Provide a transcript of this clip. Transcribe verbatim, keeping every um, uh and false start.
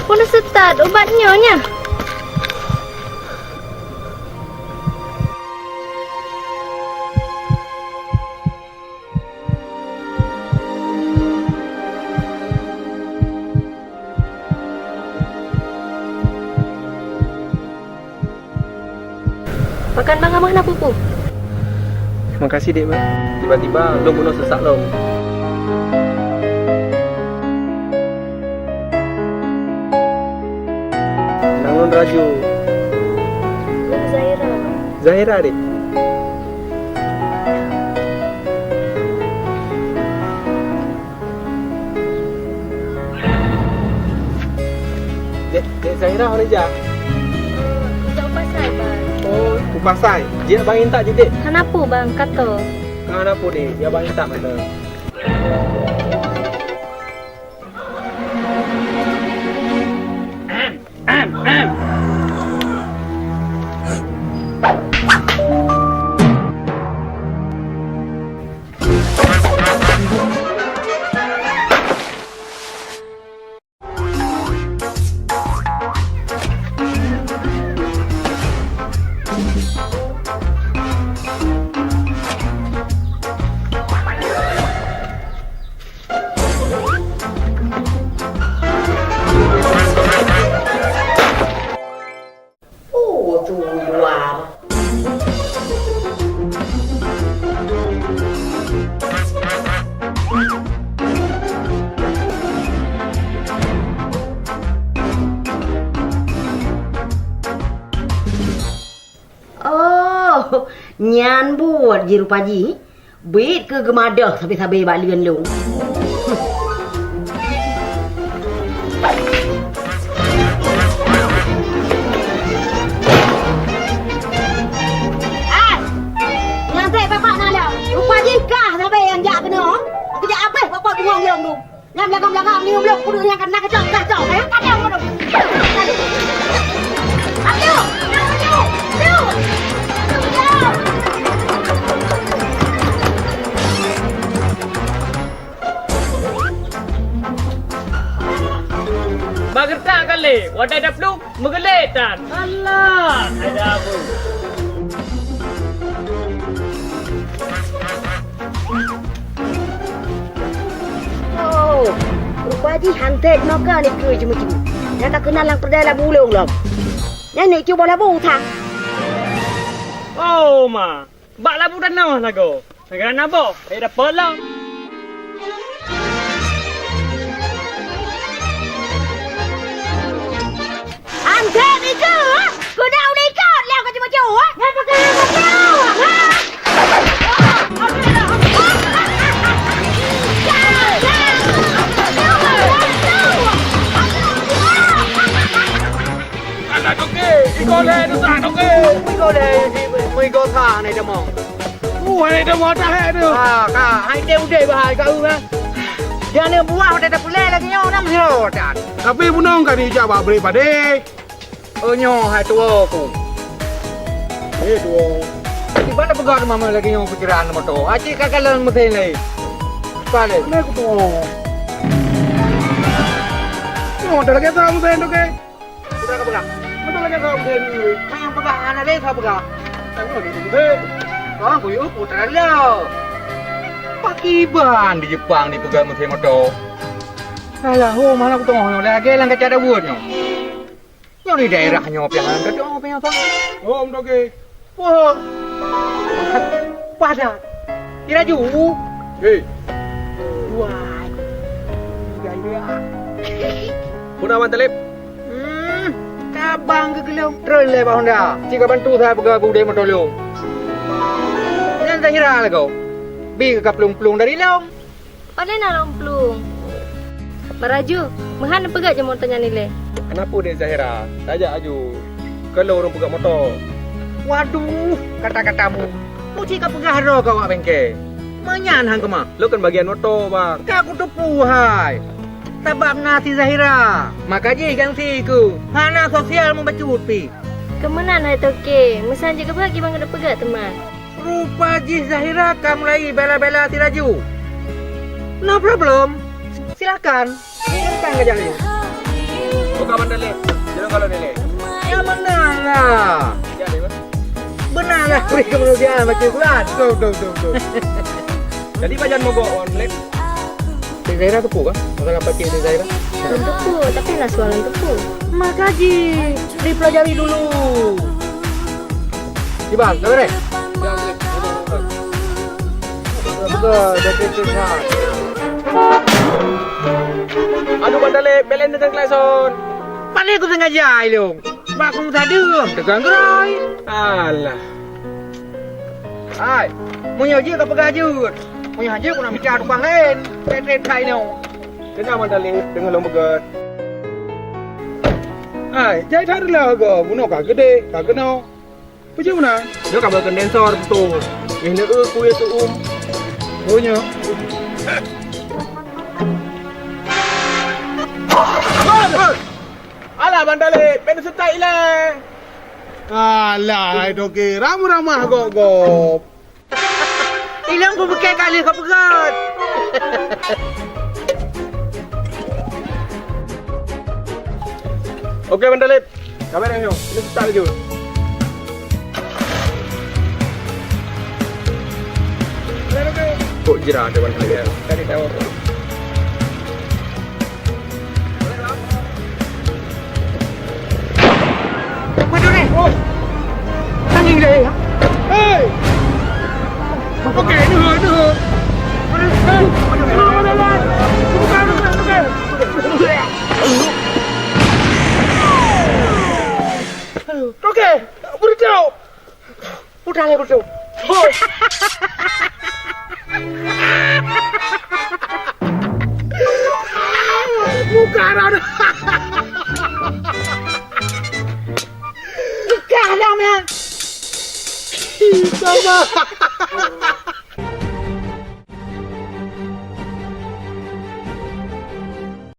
Peue seutôt ubat nyoe nyan? Pakon bang hana peue-peue? Makasih, Dek, bang. Tiba-tiba lôn bunoe seusak lom. Nang lôn Raju. Lôn Zahira. Zahira, Dek. Dek, Dek Zahira, hana jak? Eh, jak u pasai, Bang. Oh, u pasai. Jeuet bang intat jih, Dek. Hana peue, Bang, kato. Hana peue, Dek. Ya bang intat mantong. Oh, tu luar. Oh, nyan buet jirupa jih. Bit keu geumadöh sabe-sabe bak leuen lôn. Hai! Nyan trép bapak na lom. Rupa jih kah sabe nyang jak keunoe. Keu jak abéh bapak bungong lôn tu. Nyan belagak-belagak meunyoe bloe kudu nyang kana keucok, keucok. Ayah kadang kudu. Aduh! Aduh! Aduh! Bak geutak kali, watèe taplueng, meugeulét tan. Alah, ada apa? Oh, rupa jih hantet noe ka neukeu jimeuju. Nyang ka keunan lam peureudai labu ulông lom. Nyan neuk cuba labu thang. Oh, ma. Bak labu tanoh lagoe. Negara na boh, eh, dapet lom. Anggap itu, ha? Kena udah ikut lah kau cuma jauh, ha? Ngapa kau cuma jauh, ha? Anak toke, igoe lé dosa toke. Igoe lé, igoe sa nai damong. Uh, hai damong dah hai tu. Ah, ka, hai teu udeh bahai kau kan. Dia ni buah udah dah pulai lagi nyoe nam siro tan. Tapi bunong ka dijak bak beri pade. Oh, nyoe hai tuwo ku. Eh, tuwo. Di mana peugah mama lagi nyoe pikiran moto? Aci ka kalon mesin lagi. Balik. Mana aku tuwo? Nyoe dah lagi sama mesin tu ke? Sudah ka peugah. Betul lagi sama mesin tu. Yang peugah anak dia saya peugah. Hei. Kau kuyuk putra lo. Pakiban di Jepang dipeugah mesin moto. Alah, ho, mana aku tengok nyoe lagi lam kaca Dawud nyoe. Nyoe di daerah nyoe pian ka dong pian sang. Oh, Om Toke. Wah. Padat. Kira ju. Hei. Wah. Gaya. Pun Abang Talib? Hmm, kabang ke gelom. Terus lewat Honda. Cik ka bantu saya pegang budaya motor lom. Nyan Zahira lah kau. Bi ke kaplung-plung dari lom. Pane na lôn plueng? Baraju, meuhan neupeugét jeuet moto nyan ilée. Hana peue deh Zahira, tajak aju. Keu lôn ureuëng peugét moto. Waduh, kata-katamu. Musti ka peugah droe keu awak bengke. Meunyan han keumah. Lôn kan bagian moto, Bang. Ka kuteupeue hai. Sabab na si Zahira. Maka jih gengsi ku. Hana sosial meubacut pih. Keumeunan hai toke, meusan jeuet keubeue kiban keuneuk peugét teuma. Rupa jih Zahira ka mulai bela-bela si Raju. No problem. Silakan. Silakan gajah ni. Oh, Kawan dalek, jalan kalau nilai. Ya, benar lah. Jadi, Bang? Benar lah, beri kemudian macam bulan. Betul, betul, betul, betul. Jadi, pajan mogok online. Cik Zaira teupeu kah? Masalah pakai Cik Zaira? Lôn teupeu, tapi na soalan teupeu. Maka ji, dipelajari dulu. Iban, sabar eh. Betul, betul, betul. Aduh, Bang Talib, belen dengan Klason. Paling aku sengaja, Ilung. Bak aku tadi, tegang gerai. Alah. Hai, meunyoe jeuet ka peugah jeuet. Meunyoe hana jeuet, keuneuk mita tukang laén. Trét-trét hai nyoe. Keunan Bang Talib, deungon lôn beugét. Hai, jai that lé hareuga, bunoe ka geudeh, ka keunoe. Peue jeuet meunan? Nyoe ka beu kondensor beutôi. Nyoe neu-eu kuye seuuem. Oh, nyoe. Alah, Bang Talib, pen seutai ilée. Alah, hai toke, ramah-ramah gob-gob. Ilong pun bukée kali kau peugét. Oke, Bang Talib. Kamera nyoe, ini setak laju. Kok jerah ada Bang Talib? Tadi tahu. Waduh ni. Tanggung dia ya. Hei. Okey, dulu, dulu. Okey, beritahu. Udah lah, betul. Hoi. Muka dah. Muka dah, man. Sama.